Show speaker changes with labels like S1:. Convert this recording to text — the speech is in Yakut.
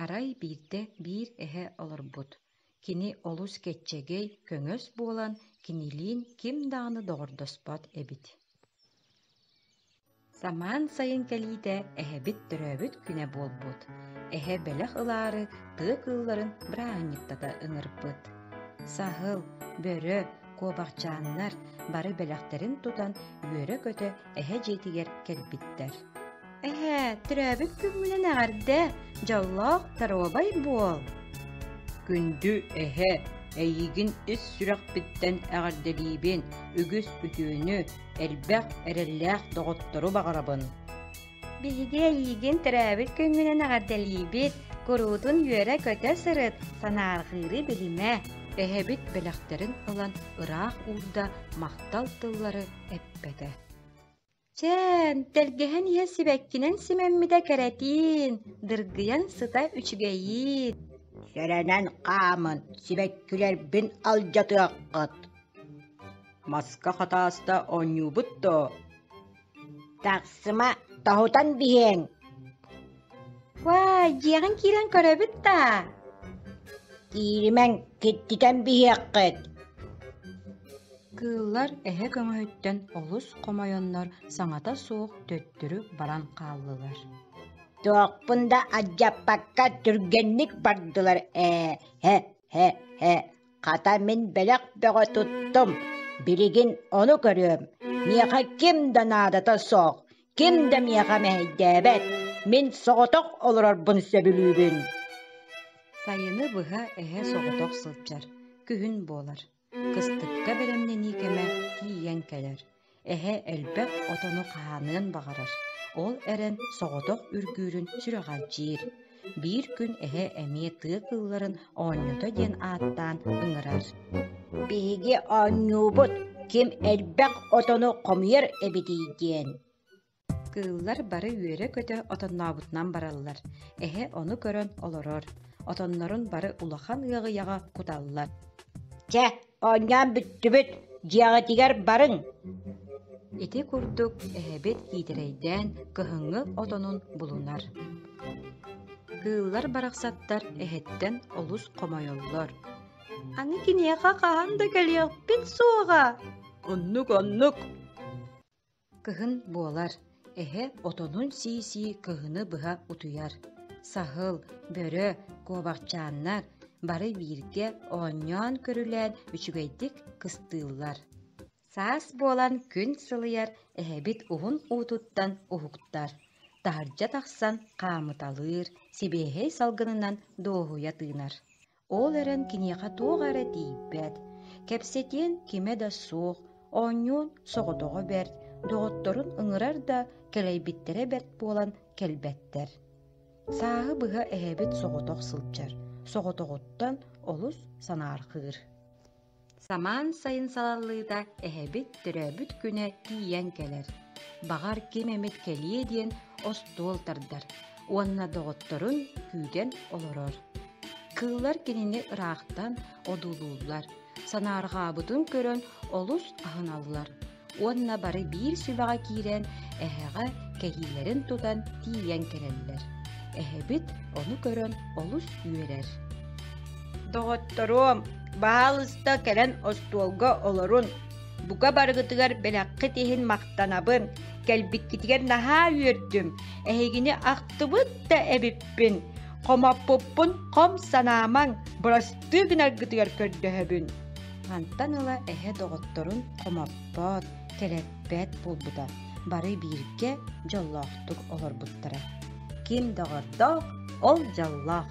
S1: Арай биирдэ биир эһэ олорбут. Кини олус кэччэгэй, көҥөс буолан, кинилиин ким даҕаны доҕордоспот эбит. Самаан сайын кэлиитэ эһэбит төрөөбүт күнэ буолбут. Эһэ бэлэх ылаары тыа кыылларын бырааһынньыктата ыҥырбыт. Саһыл, бөрө, куобахчааннар бары бэлэхтэрин тутан үөрэ-көтө эһэ дьиэтигэр кэлбиттэр. Эһээ, төрөөбүт күҥҥүнэн эҕэрдэ, дьоллоох, доруобай буол! Күндү эһэ, эйигин ис сүрэхпиттэн эҕэрдэлиибин, үгүс үтүөнү, элбэх эрэллээх доҕоттору баҕарабын. Биһиги эйиигин төрөөбүт күҥҥүнэн эҕэрдэлиибит, куруутун үөрэ-көтө сырыт, санаарҕыыры билимэ. Эһэбит бэлэхтэрин ылан ыраах уурда махтал тыллары эппэтэ. Чээн, тэлгэһэн иһэ сибэккинэн симэммитэ кэрэтиин, дыргыйан сыта үчүгэйиин.
S2: Сэрэнэн хаамын, сибэккилэрбин алдьатыаххыт.
S1: Маска хатааста оонньуубут дуо?
S2: Тахсыма, тоһутан биһиэҥ.
S1: Уай, дьиэҕин киирэн көрөбүт даа?
S2: Кииримэҥ, киттитэн биһиэххит.
S1: Кыыллар эһэ көҥөһүттэн олус хомойоннор саҥата суох төттөрү баран хааллылар.
S2: Туохпун да алдьаппакка түргэнник бардылар ээ, һэ-һэ-һэ. Хата мин бэлэх бөҕө туттум, билигин ону көрүөм. Миэхэ ким да наадата суох, ким да миэхэ мэһэйдээбэт, мин соҕотох олорорбун сөбүлүүбүн.
S1: Сайыны быһа эһэ соҕотох сылдьар, күһүн буолар. Кыстыкка бэлэмнэнии кэмэ тиийэн кэлэр. Эһэ элбэх отону хаһааныан баҕарар, ол эрэн соҕотох үргүүрүн сүрэҕэлдьиир. Биир күн эһэ эмиэ тыа кыылларын оонньото диэн ааттаан ыҥырар.
S2: Биһиги оонньуубут, ким элбэх отону хомуйар эбитий диэн.
S1: Кыыллар бары үөрэ-көтө отоннообутунан бараллар. Эһэ ону көрөн олорор. Отоннорун бары улахан ыаҕыйаҕа куталлар.
S2: Чэ, оонньоон бүттүбүт, дьиэҕитигэр барыҥ.
S1: Ити курдук эһэбит киитэрэйдээн кыһыҥҥы отонун булунар. Кыыллар барахсаттар эһэттэн олус хомойоллор. Аны киниэхэ хаһан да кэлиэхпит суоҕа. Оннук-оннук. Кыһын буолар, эһэ отонун сии-сии кыһыны быһа утуйар. Саһыл, бөрө, куобахчааннар бары бииргэ оонньоон-көрүлээн үчүгэйдик кыстыыллар. Саас буолан күн сылыйар, эһэбит уһун уутуттан уһуктар. Таһырдьа тахсан хаамыталыыр, сибиэһэй салгынынан дуоһуйа тыынар. Ол эрэн киниэхэ туох эрэ тиийбэт, кэпсэтиэн кимэ да суох, оонньуон соҕотоҕо бэрт, доҕотторун ыҥырар да кэлэйбиттэрэ бэрт буолан кэлбэттэр. Сааһы быһа эһэбит соҕотох сылдьар, соҕотоҕуттан олус санаарҕыыр. Самаан сайын салаллыыта эһэбит төрөөбүт күнэ тиийэн кэлэр. Баҕар ким эмит кэлиэ диэн остуол тардар уонна доҕотторун күүтэн олорор. Кыыллар кинини ыраахтан одуулууллар, санаарҕаабытын көрөн олус аһыналлар уонна бары биир сүбэҕэ киирэн эһэҕэ кэһиилэрин тутан тиийэн кэлэллэр. Эһэбит ону көрөн олус үөрэр.
S2: Доҕотторуом, баһаалыста кэлэн остуолга олорун. Бука барыгытыгар бэлэххит иһин махтанабын, кэлбиккитигэр наһаа үөрдүм, эһигини ахтыбыт да эбиппин. Хомоппуппун хом санаамаҥ, бырастыы гынаргытыгар көрдөһөбүн.
S1: Мантан ыла эһэ доҕотторун хомоппот, кэлэппэт буолбута. Бары бииргэ дьоллоохтук олорбуттара. Ким доҕордоох, ол дьоллоох.